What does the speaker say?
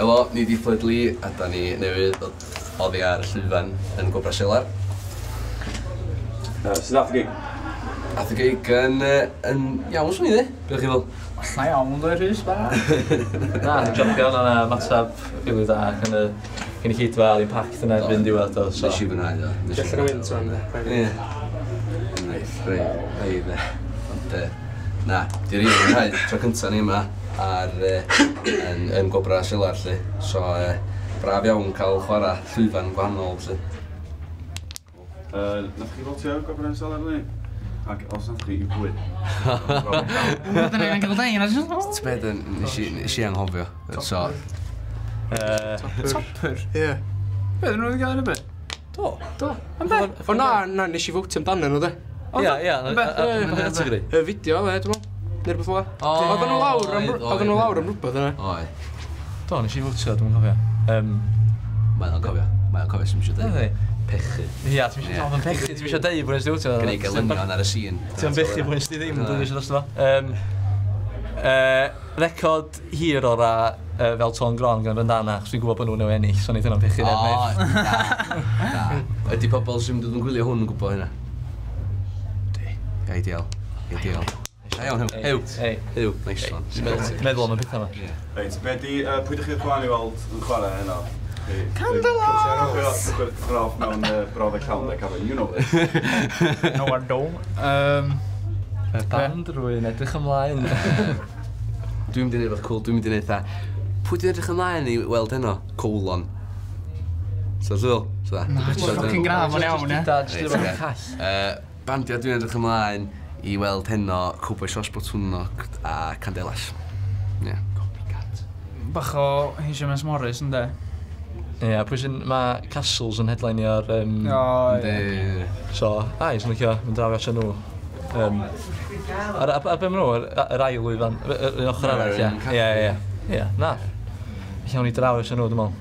Helo, ni di Floyd Lee a da ni newydd ddod oddi ar llwyfan yn Gwobrau Selar. Sut ath y gig? Ath y gig yn iawn, swn i ddeud. Be chi fel? Na iawn, dwi Rhys, ba. Na, champion o'na ymateb rili dda gan y gynulleidfa, oedd hi'n packed yna erbyn diwedd do. So. Nes i fwynhau o. Nes i Allan o wynt o'n de. Ie. Reit, reit, reit, de. Ond, na, di rili fwynhau tro cynta ni yma ar, yn Gwobrau Selar, lle. So, braf iawn cael chwarae llwyfan gwahanol, lle. Nath chi fotio Gwobrau Selar ni? Ac os nath chi, i pwy? Dyna ni'n cael dein, Ti'n beth, nes i anghofio. So, Topper? Ie. Be, dyn nhw wedi cael yn y byd? Do. Do. Am be? O na, na, nes i fwtio amdano nhw, de. Ia, ia, Ie, categori. Y fideo, le, dwi'n meddwl. Neu rhywbeth fel 'na. O, Oedden nhw lawr am oedd, oedden nhw lawr am rhywbeth yna. Oedd. Do, nes i fwtio, dwi'n cofio. Mae o'n cofio. Mae o'n cofio sy'n eisiau dweud. Yndi. Pechu. Ia, ti'n Ie. eisiau yn pechu, ti'n eisiau deud bod nes i fwtio. Gwneud gelynion ar y sîn. Ti'n pechu bod nes i ddim, dwi'n eisiau dros fo. Record hir ora fel Tôn Gron gan Bandana, achos dwi'n gwybod bod nhw'n ennill, so wneud hynna'n pechu O, neb. na. Na. Ydy pobl sy'n dod yn gwylio hwn yn gwybod hynna? Di. Ideal. Ideal. Da iawn, Huw. Huw. Ei, Huw, nice one. meddwl am y pethau yma. Ie. Reit, be di, pwy ydych chi'n chwarae i weld yn chwarae heno? Candelas! Chwarae off mewn brawddeg llawn, de, Carwyn, you know this. No, I don't. Y band rwy'n edrych ymlaen. Dwi'n mynd i neud rhywbeth cool, dwi'n mynd i neud tha. Pwy dwi'n edrych ymlaen i weld heno? Colon. So, dwi'n So, da. Na, So, fucking graf o'n iawn, ie. Just Reit, rhywbeth ocê. call. Bandiau dwi'n edrych ymlaen i weld heno Cowbois Rhos Botwnnog a Candelas. Ie. Yeah. Copycat. Bach o HMS Morris, ynddo? Ie, pwy sy'n... Mae Castles yn headlineio'r... O, ie. Yndi. So, ai, sy'n licio mynd draw i nhw. A be maen nhw? Yr ail lwyfan, yr ochr arall, Yr ie. un Ie. Na. Lle ni draw i nhw, dwi'n meddwl.